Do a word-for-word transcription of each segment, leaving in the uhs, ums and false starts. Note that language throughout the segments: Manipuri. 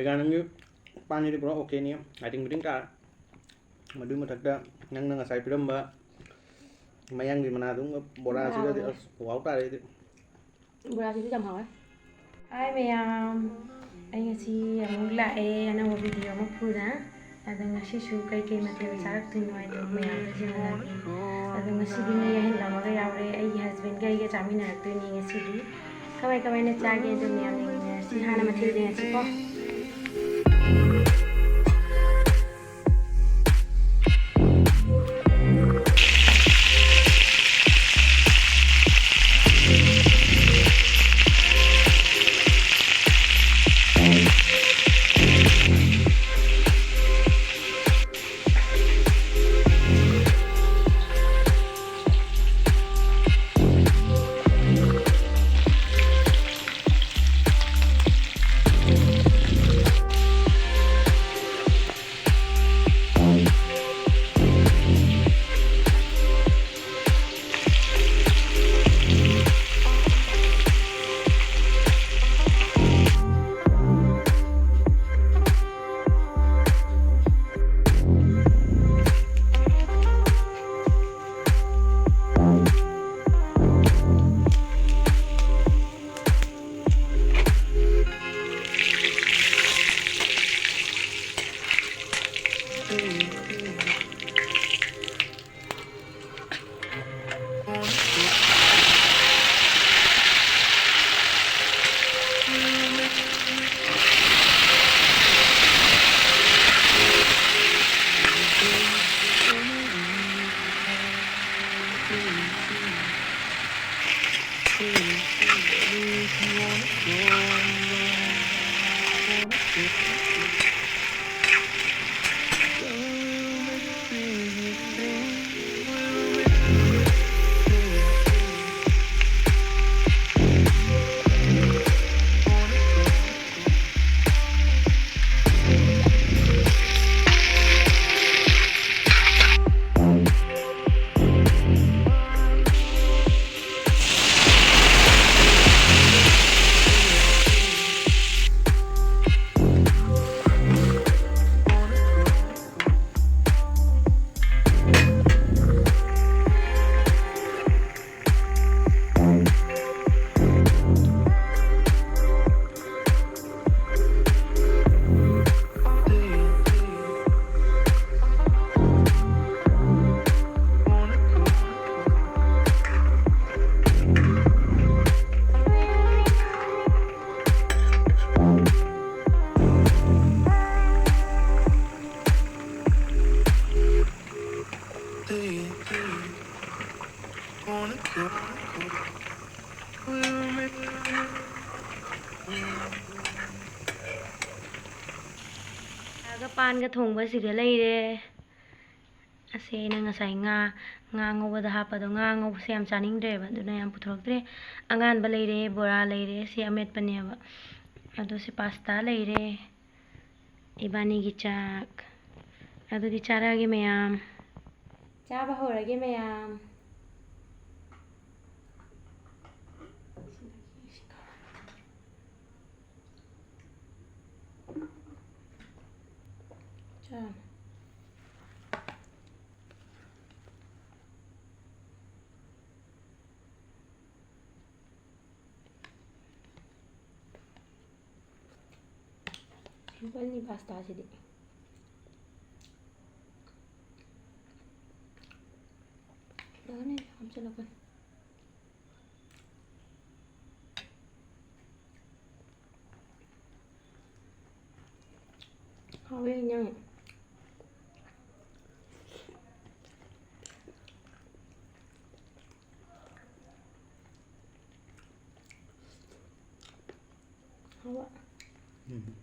ꯀꯩꯀꯥ ꯅꯪꯒꯤ ꯄꯥꯟꯁꯤꯗꯤ ꯄꯨꯔꯥ ꯑꯣꯀꯦꯅꯤ, ꯍꯥꯏꯗꯤꯡ ꯕꯤꯗꯤꯡ ꯇꯥꯔꯦ꯫ ꯃꯗꯨꯒꯤ ꯃꯊꯛꯇ ꯅꯪꯅ ꯉꯁꯥꯏ ꯄꯤꯔꯝꯕ ꯃꯌꯥꯡꯒꯤ ꯃꯅꯥꯗꯨꯒ ꯕꯣꯔꯥꯁꯤꯒꯗꯤ ꯍꯥꯎꯋꯦ꯫ ꯑꯁ, ꯋꯥꯎ ꯇꯥꯔꯦ ꯑꯩꯗꯤ꯫ ꯕꯣꯔꯥꯁꯤꯁꯨ ꯌꯥꯝ ꯍꯥꯎꯋꯦ꯫ ꯍꯥꯏ ꯃꯌꯥꯝ, ꯑꯩ ꯉꯁꯤ ꯑꯃꯨꯛ ꯂꯥꯛꯑꯦ ꯑꯅꯧꯕ ꯚꯤꯗꯤꯑꯣ ꯑꯃ ꯄꯨꯗꯅ꯫ ꯑꯗꯣ ꯉꯁꯤꯁꯨ ꯀꯩꯀꯩ ꯃꯊꯦꯜ ꯆꯥꯔꯛꯇꯣꯏꯅꯣ ꯍꯥꯏꯗꯣ ꯃꯌꯥꯝꯗ ꯌꯦꯡꯍꯜꯂꯛꯀꯦ꯫ ꯑꯗꯣ ꯉꯁꯤꯗꯤ ꯃꯤ ꯑꯍꯦꯟꯕ ꯑꯃꯒ ꯌꯥꯎꯔꯦ, ꯑꯩꯒꯤ ꯍꯁꯕꯦꯟꯒ ꯑꯩꯒ ꯆꯥꯃꯤꯟꯅꯔꯛꯇꯣꯏꯅꯦ ꯉꯁꯤꯗꯤ꯫ ꯀꯃꯥꯏ ꯀꯃꯥꯏꯅ ꯆꯥꯒꯦ ꯑꯗꯨ ꯃꯌꯥꯝ ꯌꯦꯡꯃꯤꯟꯅꯔꯁꯤ꯫ ꯍꯥꯟꯅ ꯃꯊꯦꯜ ꯌꯦꯡꯉꯁꯤꯀꯣ꯫ ꯆꯥꯒ ꯄꯥꯟꯒ ꯊꯣꯡꯕ ꯁꯤꯗ ꯂꯩꯔꯦ꯫ ꯑꯁꯤ ꯑꯩꯅ ꯉꯁꯥꯏ ꯉꯥ, ꯉꯥ ꯉꯧꯕꯗ ꯍꯥꯞꯄꯗꯣ, ꯉꯥ ꯉꯧꯕꯁꯦ ꯌꯥꯝ ꯆꯥꯅꯤꯡꯗ꯭ꯔꯦꯕ, ꯑꯗꯨꯅ ꯌꯥꯝ ꯄꯨꯊꯣꯔꯛꯇ꯭ꯔꯦ꯫ ꯑꯉꯥꯟꯕ ꯂꯩꯔꯦ, ꯕꯣꯔꯥ ꯂꯩꯔꯦ, ꯁꯤ ꯑꯃꯦꯠꯄꯅꯦꯕ꯫ ꯑꯗꯨ ꯁꯤ ꯄꯥꯁꯇꯥ ꯂꯩꯔꯦ꯫ ꯏꯕꯥꯅꯤꯒꯤ ꯆꯥꯛ꯫ ꯑꯗꯨꯗꯤ ꯆꯥꯔꯛꯑꯒꯦ ꯃꯌꯥꯝ꯫ ꯆꯥꯕ ꯍꯧꯔꯒꯦ ꯃꯌꯥꯝ꯫ ꯆꯥꯔꯣ꯫ ꯁꯤꯝꯄꯜꯅꯤ ꯄꯥꯁꯇꯥꯁꯤꯗꯤ꯫ ꯂꯣꯏꯅ ꯍꯥꯞꯆꯤꯜꯂꯛꯀꯅꯤ꯫ ꯍꯥꯎꯋꯦ ꯏꯟꯖꯥꯡ꯫ ꯍꯥꯎꯕ꯫ ꯎꯝ꯫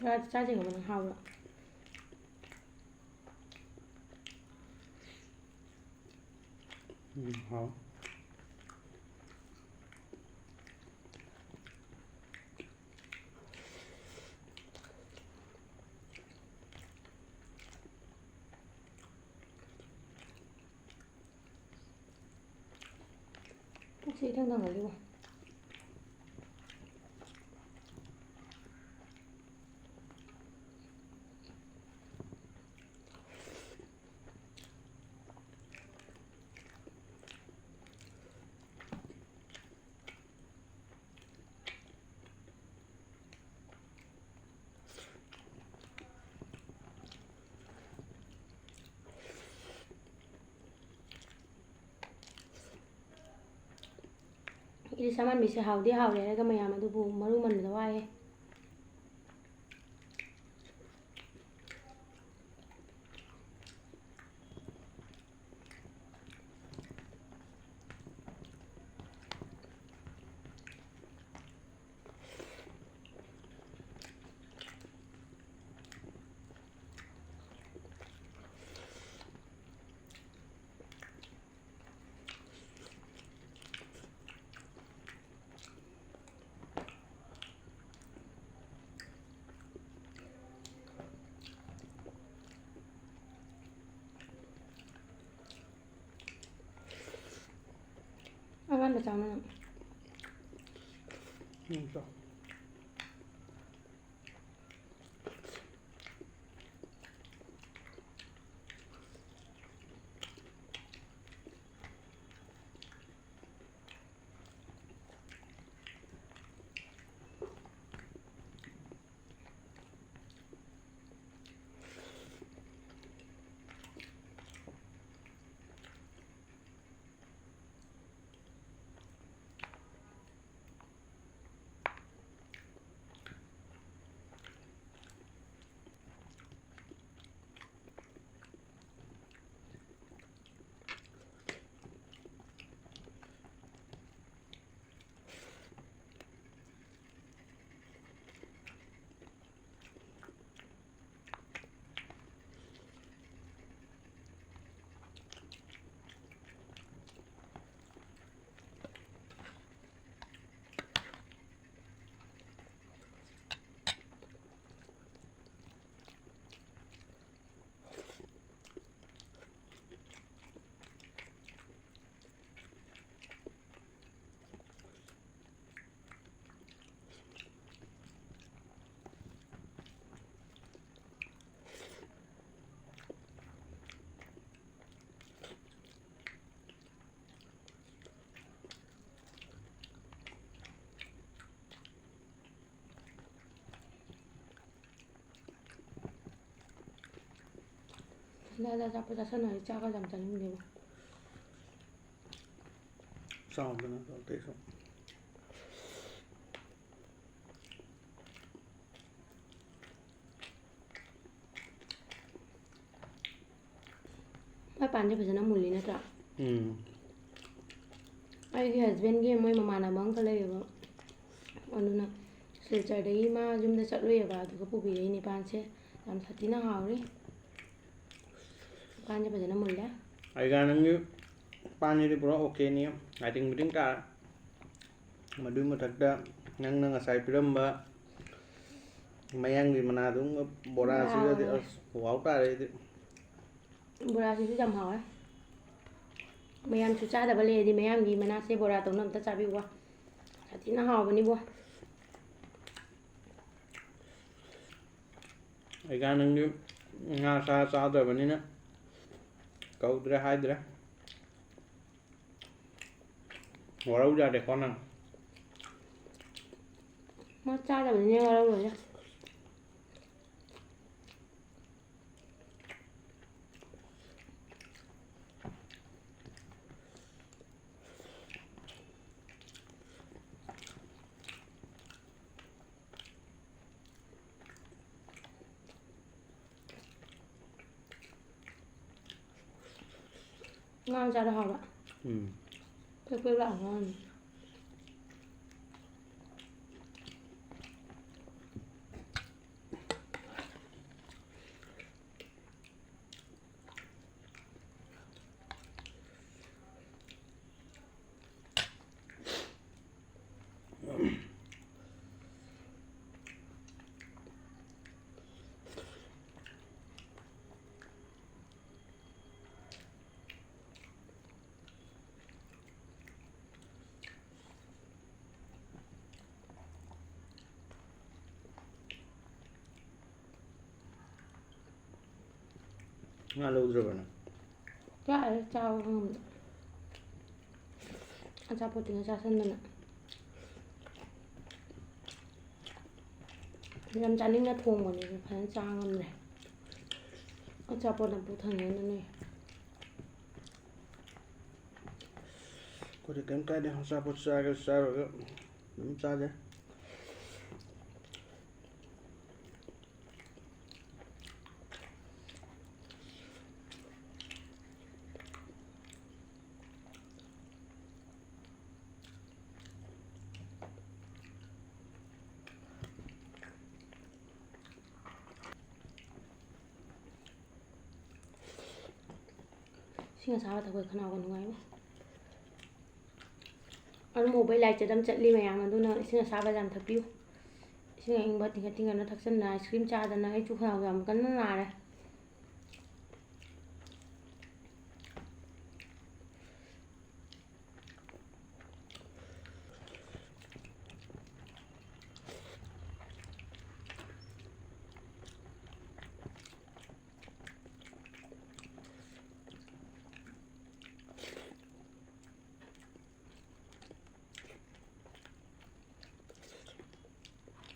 ꯕꯣꯔꯥ ꯆꯥꯁꯦ ꯀꯃꯥꯏꯅ ꯍꯥꯎꯕ꯭ꯔꯥ? ꯎꯝ, ꯍꯥꯎ꯫ ꯄꯨꯛꯁꯦ ꯏꯊꯪ ꯊꯪꯒꯠꯂꯤꯕꯣ꯫ ꯏꯂꯤꯁꯥ ꯃꯥꯟꯕꯤꯁꯦ ꯍꯥꯎꯗꯤ ꯍꯥꯎꯔꯦ ꯍꯥꯏꯔꯒ ꯃꯌꯥꯝ ꯑꯗꯨꯕꯨ ꯃꯔꯨ ꯃꯟꯕꯗ ꯋꯥꯏꯌꯦ꯫ ꯑꯉꯥꯟꯕ ꯆꯥꯎꯅ ꯅꯪ꯫ ꯎꯝ, ꯆꯥꯎ꯫ ꯅꯪ ꯑꯆꯥꯄꯣꯠ ꯆꯥꯁꯟꯅꯔꯗꯤ ꯆꯥꯛꯀ ꯌꯥꯝ ꯆꯥꯅꯤꯡꯗꯦꯕ꯫ ꯆꯥꯎꯗꯅ ꯑꯇꯩꯁꯨ꯫ ꯄꯥꯟꯁꯦ ꯐꯖꯅ ꯃꯨꯜꯂꯤ ꯅꯠꯇ꯭ꯔꯥ? ꯎꯝ꯫ ꯑꯩꯒꯤ husbandꯒꯤ ꯃꯣꯏ ꯃꯃꯥꯟꯅꯕ ꯑꯃꯈꯛ ꯂꯩꯌꯦꯕ, ꯑꯗꯨꯅ ꯁꯤꯜꯆꯔꯗꯒꯤ ꯃꯥ ꯌꯨꯝꯗ ꯆꯠꯂꯨꯏꯌꯦꯕ, ꯑꯗꯨꯒ ꯄꯨꯕꯤꯔꯛꯏꯅꯦ ꯄꯥꯟꯁꯦ꯫ ꯌꯥꯝ ꯁꯥꯊꯤꯅ ꯍꯥꯎꯔꯤ꯫ ꯄꯥꯟꯁꯦ ꯐꯖꯅ ꯃꯨꯜꯂꯦ꯫ ꯑꯩꯒ ꯅꯪꯒꯤ ꯄꯥꯟꯁꯤꯗꯤ ꯄꯨꯔꯥ ꯑꯣꯀꯦꯅꯤ, ꯂꯥꯏꯇꯤꯡ ꯐꯤꯇꯤꯡ ꯇꯥꯔꯦ꯫ ꯃꯗꯨꯒꯤ ꯃꯊꯛꯇ ꯅꯪꯅ ꯉꯁꯥꯏ ꯄꯤꯔꯝꯕ ꯃꯌꯥꯡꯒꯤ ꯃꯅꯥꯗꯨꯒ ꯕꯣꯔꯥꯁꯤꯒꯗꯤ ꯌꯥꯎꯔꯦ꯫ ꯑꯁ, ꯋꯥꯎ ꯇꯥꯔꯦ ꯑꯩꯗꯤ꯫ ꯕꯣꯔꯥꯁꯤꯁꯨ ꯌꯥꯝ ꯍꯥꯎꯋꯦ꯫ ꯃꯌꯥꯝꯁꯨ ꯆꯥꯗꯕ ꯂꯩꯔꯗꯤ ꯃꯌꯥꯝꯒꯤ ꯃꯅꯥꯁꯦ ꯕꯣꯔꯥ ꯇꯧꯅ ꯑꯝꯇ ꯆꯥꯕꯤꯌꯨꯀꯣ꯫ ꯁꯥꯊꯤꯅ ꯍꯥꯎꯕꯅꯤꯕꯣ꯫ ꯑꯩꯒ ꯅꯪꯗꯤ ꯉꯥ ꯁꯥ ꯆꯥꯗꯕꯅꯤꯅ ꯀꯧꯗ꯭ꯔꯦ, ꯍꯥꯏꯗ꯭ꯔꯦ꯫ ꯋꯥꯔꯧꯖꯔꯦꯀꯣ ꯅꯪ꯫ ꯃꯥ ꯆꯥꯗꯕꯅꯤꯅ ꯋꯥꯔꯧꯔꯣꯏꯗ꯫ ꯉꯥ ꯆꯥꯔ ꯍꯥꯎꯕ꯫ ꯎꯝ꯫ ꯄꯦꯛ ꯄꯦꯛ ꯂꯥꯎꯕ ꯉꯥꯅꯤ꯫ ꯉꯥ ꯂꯧꯗ꯭ꯔꯕ ꯅꯪ? ꯆꯥꯔꯦ, ꯆꯥꯕ ꯉꯝꯗꯦ꯫ ꯑꯆꯥꯄꯣꯠꯇꯨꯅ ꯆꯥꯁꯟꯗꯅ꯫ ꯌꯥꯝ ꯆꯥꯅꯤꯡꯅ ꯊꯣꯡꯕꯅꯦ, ꯐꯖꯅ ꯆꯥ ꯉꯝꯗ꯭ꯔꯦ꯫ ꯑꯆꯥꯄꯣꯠꯅ ꯄꯨꯛ ꯊꯟꯅꯅ ꯂꯩ꯫ ꯑꯩꯈꯣꯏꯗꯤ ꯀꯩꯝ ꯀꯥꯏꯗꯦ, ꯑꯆꯥꯄꯣꯠ ꯆꯥꯒꯦꯁꯨ ꯆꯥꯔꯣꯏꯒ ꯑꯗꯨꯝ ꯆꯥꯖꯩ꯫ ꯏꯁꯤꯡ ꯑꯁꯥꯕ ꯊꯛꯄ ꯈꯅꯥꯎꯒ ꯅꯨꯡꯉꯥꯏꯕ꯫ ꯑꯔꯨꯝ ꯍꯧꯕꯩ ꯂꯥꯏꯆꯠ ꯑꯃ ꯆꯠꯂꯤ ꯃꯌꯥꯝ, ꯑꯗꯨꯅ ꯏꯁꯤꯡ ꯑꯁꯥꯕ ꯌꯥꯝ ꯊꯛꯄꯤꯌꯨ꯫ ꯏꯁꯤꯡ ꯑꯏꯪꯕ ꯇꯤꯡꯈꯠ ꯇꯤꯡꯈꯠꯅ ꯊꯛꯆꯟꯗꯅ, ice cream ꯆꯥꯗꯅ, ꯑꯩꯁꯨ ꯈꯅꯥꯎ ꯌꯥꯝ ꯀꯟꯅ ꯅꯥꯔꯦ꯫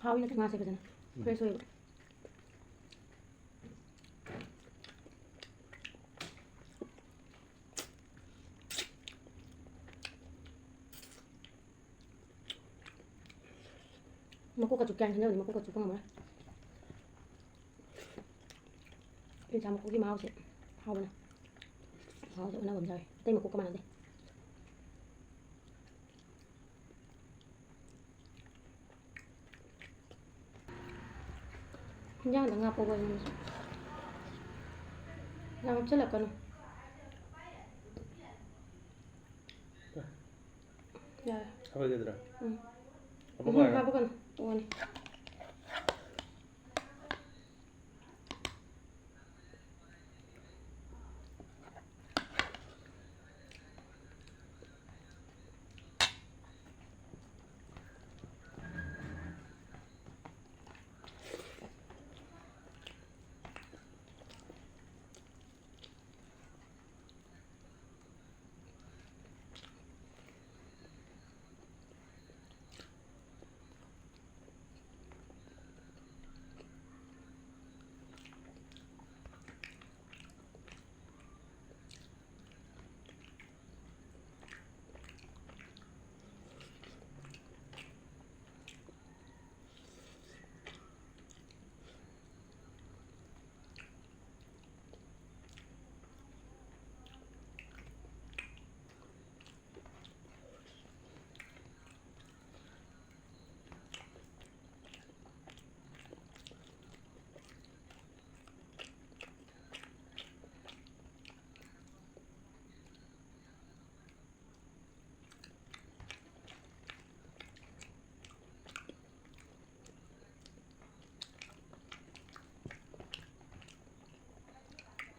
ꯍꯥꯎꯋꯤ ꯅꯠꯇ꯭ꯔ ꯉꯥꯁꯦ ꯐꯖꯅ ꯎꯝ꯫ Fresh ꯑꯣꯏꯕ꯫ ꯃꯀꯣꯛꯀ ꯆꯨꯞꯀꯦ ꯍꯥꯏꯅ ꯈꯟꯖꯕꯅꯤ, ꯃꯀꯣꯛꯀ ꯆꯨꯞꯄ ꯉꯝꯃꯔꯣꯏ꯫ ꯌꯦꯟꯁꯥꯡ ꯃꯀꯣꯛꯀꯤ ꯃꯍꯥꯎꯁꯦ ꯍꯥꯎꯕꯅꯦ꯫ ꯃꯍꯥꯎꯁꯦ ꯑꯣꯟꯅꯕ ꯑꯃ ꯌꯥꯎꯋꯦ꯫ ꯑꯇꯩ ꯃꯀꯣꯛꯀ ꯃꯥꯟꯅꯗꯦ꯫ ꯏꯟꯖꯥꯡꯗ ꯉꯥ ꯄꯧꯕ ꯑꯣꯏꯅ ꯌꯥꯝ ꯍꯥꯞꯆꯤꯜꯂꯛꯀꯅꯨ꯫ ꯌꯥꯔꯦ꯫ ꯍꯥꯞꯄꯣꯏꯒꯗ꯭ꯔꯥ? ꯎꯝ꯫ ꯍꯥꯞꯄ ꯎꯝ, ꯂꯣꯏꯔꯦ꯫ ꯍꯥꯞꯄꯛꯀꯅꯨ꯫ ꯇꯣꯛꯑꯅꯤ꯫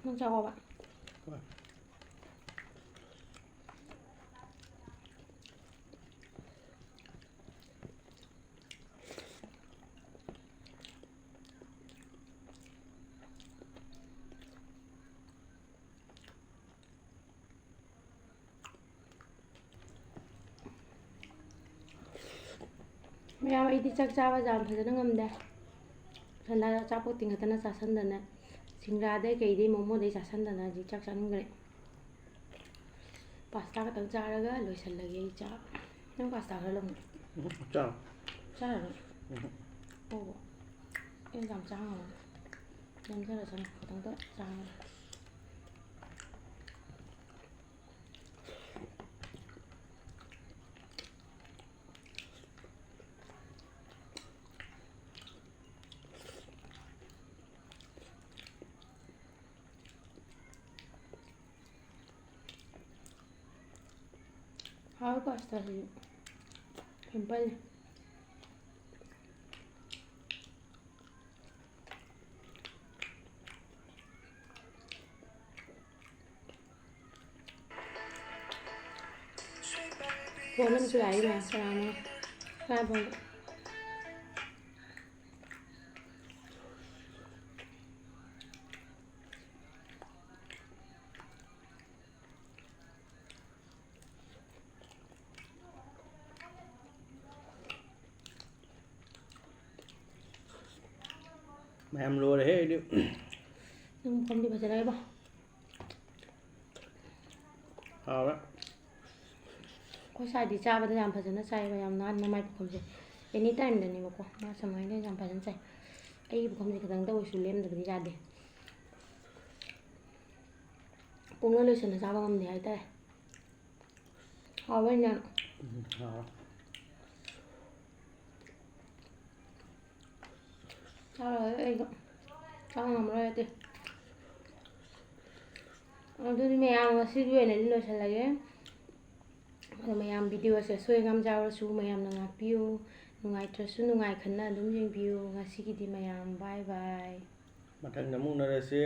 ꯅꯪ ꯆꯥꯎꯑꯣꯕ꯫ ꯃꯌꯥꯝ, ꯑꯩꯗꯤ ꯆꯥꯛ ꯆꯥꯕ ꯌꯥꯝ ꯐꯖꯅ ꯉꯝꯗꯦ꯫ ꯁꯟꯗꯥ ꯑꯆꯥꯄꯣꯠ ꯇꯤꯡ ꯈꯛꯇꯅ ꯆꯥꯁꯟꯗꯅ, ꯁꯤꯡꯒ꯭ꯔꯥꯗꯩ ꯀꯩꯗꯩ ꯃꯣꯃꯣꯗꯩ ꯆꯥꯁꯟꯗꯅ ꯍꯧꯖꯤꯛ ꯆꯥꯛ ꯆꯥꯅꯤꯡꯗ꯭ꯔꯦ꯫ ꯄꯥꯁꯇꯥ ꯈꯛꯇꯪ ꯆꯥꯔꯒ ꯂꯣꯏꯁꯜꯂꯒꯦ ꯑꯩ ꯆꯥꯛ꯫ ꯅꯪ ꯄꯥꯁꯇꯥ ꯈꯔ ꯂꯧꯅꯤ? ꯎꯝ, ꯆꯥꯔꯣ꯫ ꯆꯥꯔꯔꯣꯏ? ꯎꯝ꯫ ꯑꯣ, ꯑꯩ ꯌꯥꯝ ꯆꯥ ꯉꯝꯃꯣꯏ꯫ ꯅꯝꯊꯔꯁꯅꯨ, ꯈꯤꯇꯪꯗ ꯆꯥꯔꯒ꯫ ꯍꯥꯎꯋꯦꯀꯣ ꯄꯥꯁꯇꯥꯁꯤꯁꯨ꯫ Simple꯫ ꯐꯣꯟ ꯑꯃꯁꯨ ꯂꯥꯛꯏ ꯃꯌꯥꯝ, ꯀꯅꯥꯅꯣ? ꯀꯅꯥ ꯐꯣꯟ? ꯃꯌꯥꯝ ꯂꯣꯏꯔꯦꯍꯦ ꯑꯩꯗꯤ꯫ ꯅꯪ ꯃꯐꯝꯗꯤ ꯐꯖꯔꯦꯕꯣ꯫ ꯍꯥꯎꯔꯦ꯫ ꯑꯩꯈꯣꯏ ꯁ꯭ꯋꯥꯏꯗꯤ ꯆꯥꯕꯗ ꯌꯥꯝ ꯐꯖꯅ ꯆꯥꯏꯕ, ꯌꯥꯝ ꯅꯥꯟꯅ ꯃꯥꯏ ꯄꯨꯈꯝꯁꯦ꯫ Any timeꯗꯅꯦꯕꯀꯣ ꯃꯥ ꯁꯨꯃꯥꯏꯅ ꯌꯥꯝ ꯐꯖꯅ ꯆꯥꯏ꯫ ꯑꯩꯒꯤ ꯄꯨꯈꯝꯁꯦ ꯈꯤꯇꯪꯗ ꯑꯣꯏꯔꯁꯨ ꯂꯦꯝꯗꯕꯗꯤ ꯌꯥꯗꯦ꯫ ꯄꯨꯡꯂꯣꯏ ꯂꯣꯏꯁꯟꯅ ꯆꯥꯕ ꯉꯝꯗꯦ ꯍꯥꯏꯇꯥꯔꯦ꯫ ꯍꯥꯎꯕ ꯏꯟꯖꯥꯡ꯫ ꯎꯝ, ꯍꯥꯎꯔꯦ꯫ ꯆꯥꯔꯔꯣꯏ ꯑꯩꯗꯣ꯫ ꯆꯥꯕ ꯉꯝꯃꯔꯣꯏ ꯑꯇꯩ꯫ ꯑꯗꯨꯗꯤ ꯃꯌꯥꯝ ꯉꯁꯤꯒꯤ ꯑꯣꯏꯅꯗꯤ ꯂꯣꯏꯁꯜꯂꯒꯦ꯫ ꯑꯗꯣ ꯃꯌꯥꯝ videoꯁꯦ ꯑꯁꯣꯏ ꯑꯉꯥꯝ ꯌꯥꯎꯔꯁꯨ ꯃꯌꯥꯝꯅ ꯉꯥꯛꯄꯤꯌꯨ꯫ ꯅꯨꯡꯉꯥꯏꯇ꯭ꯔꯁꯨ ꯅꯨꯡꯉꯥꯏ ꯈꯟꯅ ꯑꯗꯨꯝ ꯌꯦꯡꯕꯤꯌꯨ꯫ ꯉꯁꯤꯒꯤꯗꯤ ꯃꯌꯥꯝ bye bye꯫ ꯃꯊꯪꯗ ꯑꯃꯨꯛ ꯎꯅꯔꯁꯤ꯫